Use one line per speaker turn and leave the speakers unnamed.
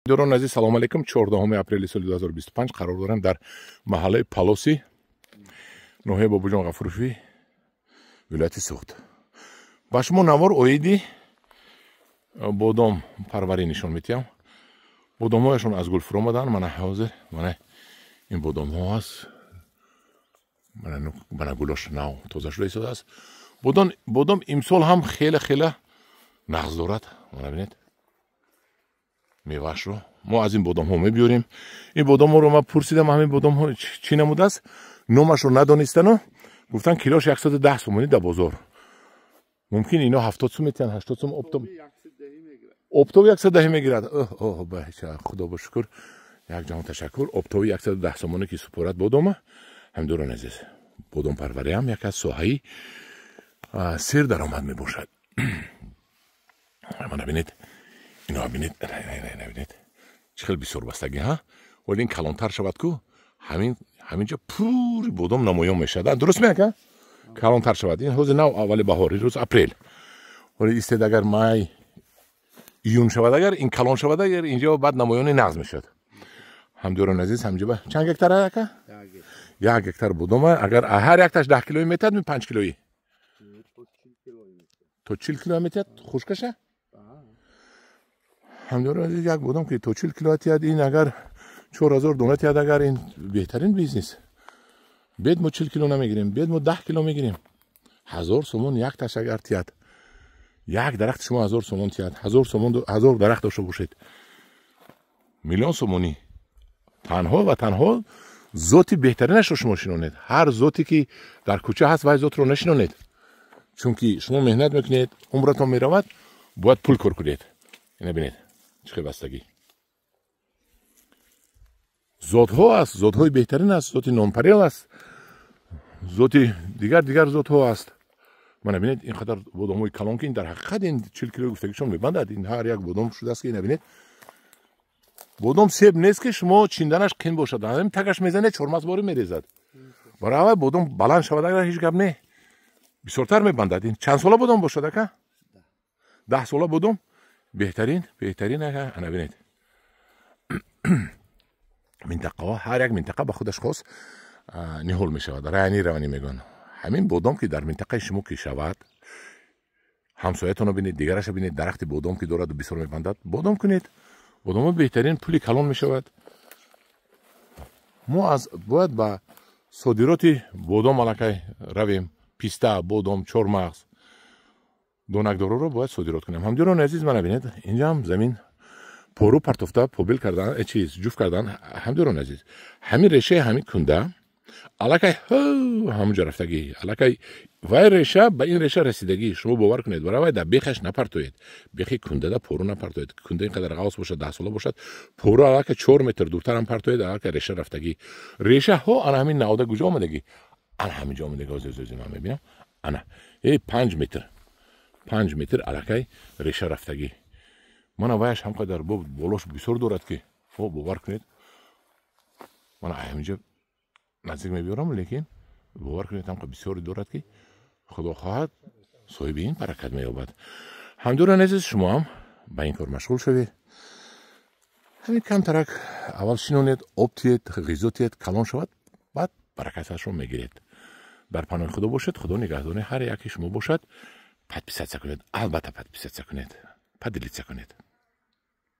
Дорон азиз, салом алейкум. 14 апрели соли 2025 қарор дорем дар маҳаллаи Палоси, ноҳияи Бобоҷон Ғафурови, вилояти Суғд. Ба шумо навор оиди бодом парварӣ нишон медиҳам. Бодомҳояшон аз гул фуромаданд. Мана ҳозир мана ин бодомҳо аст. Мана гулош нав тоза шуда истодааст. Бодом имсол ҳам хеле хеле нағз дорад. Мана бинед меваашро. Мо аз ин бодомҳо мебиёрем. Ин бодомҳоро ман пурсидам, ҳамин бодомҳо чӣ намудааст, номашро надонистану гуфтан, килош 110 сомонӣ дар бозор. Мумкин ино 70 сум метиҳанд, 80 сум, оптом оптовый 110 мегирад. Худо ба шукр, як ҷаҳон ташаккур. Оптовый 110 сомонӣ ки супорат бодома. Ҳамдорон азиз, бодомпарвариам як аз соҳаи сер даромад мебошад. Мана бинед, ино бинед, бинед, чӣ хел бисёр бастагӣ. Ҳа, вале ин калонтар шавад ку, ҳаминҷа пури бодом намоён мешавад. Дуруст меака? Калонтар шавад. Ин ҳозир нав аввали баҳор, рӯз апрел. Ҳоли истед, агар май, июн шавад, агар ин калон шавад, агар инҷо баъд намоёни нағз мешавад. Ҳамдиёрон азиз, ҳамҷоба чанд гектар ака? 1 гектар бодома. Агар ҳар якташ 10 килои метиҳад, ми 5 килои то 40 кило метиҳад хушкаша. Ҳамдиёрон азиз, як бодом ки то 40 кило тиҳад, ин агар 4000 дона тиҳад, агар ин беҳтарин бизнес. Бед мо 40 кило намегирем, бед мо 10 кило мегирем. 1000 сомон якташ агар тиҳад, як дарахти шумо 1000 сомон тиҳад, 1000 сомон, 1000 дарахт дошта бошед, миллион сомонӣ. Танҳо ва танҳо зоти беҳтаринашро шумо шинонед. Ҳар зоте ки дар кӯча ҳаст, вай зотро нашинонед, чунки шумо меҳнат мекунед, умратон меравад, бояд пул кор кунед. Ина бинед, чӣ хел бастагӣ зотҳо аст. Зотҳои беҳтарин аст, зоти нонпарел аст, зоти дигар дигар зотҳо аст. Мана бинед, ин қадар бодомҳои калон, ки ин дар ҳақиқат ин 40 кило гуфтагишон мебандад. Ин ҳар як бодом шудааст, ки ина бинед. Бодом себ нест, ки шумо чинданаш қин бошад. Ҳамин тагаш мезанед, чормағзборӣ мерезад. Барои аввал бодом баланд шавад, агар ҳеҷ гап не, бисёртар мебандад. Ин чанд сола бодом бошад, ака? 10 сола бодом беҳтарин, беҳтарин, ака. Ана бинед, минтақаҳо, ҳар як минтақа ба худаш хос ниҳол мешавад, районированный мегӯянд. Ҳамин бодом ки дар минтақаи шумо ки шавад, ҳамсоятонро бинед, дигараша бинед, дарахти бодом ки дораду бисёр мебандад, бодом кунед. Бодомҳо беҳтарин, пули калон мешавад. Мо аз бояд ба содироти бодом аллакай равем. Писта, бодом, чормағз, донакдороро бояд содирот кунем. Ҳамдиёрони азиз, мана бинед, инҷаам замин пору партофта, побел кардан, чиз ҷуфт кардан. Ҳамдиёрони азиз, ҳамин решаи ҳамин кунда аллакай ҳамунҷа рафтагӣ, аллакай вай реша ба ин реша расидагӣ. Шумо бовар кунед, барои вай дар бехаш напартоед, бехи кундада пору напартоед. Кунда ин қадар ғавс бошад, 10 сола бошад, пору аллакай 4 метр дуртарам партоед, аллакай реша рафтагӣ. Решаҳо ана ҳамин навода куҷо омадагӣ? Ана ҳамин ҷо омадагӣ. Ҳозир ман мебинам, ана э 5 метр, 5 метр аллакай реша рафтагӣ. Мана ваяш ҳам қадар болош бисёр дорад, ки бовар кунед, мана ҳаминҷо наздик мебиёрам, лекин бовар кунед, ҳамқа бисёре дорад, ки худо хоҳад, соҳиби ин баракат меёбад. Ҳамдиёрони азиз, шумо ҳам ба ин кор машғул шавед. Ҳамин камтарак аввал шинонед, об тиед, ғизо тиед, калон шавад, баъд баракаташро мегиред. Дар паноҳи Худо бошед, Худо нигаҳдони ҳар яке шумо бошад. Подписаться кунед, албатта, подписаться кунед, поделиться кунед.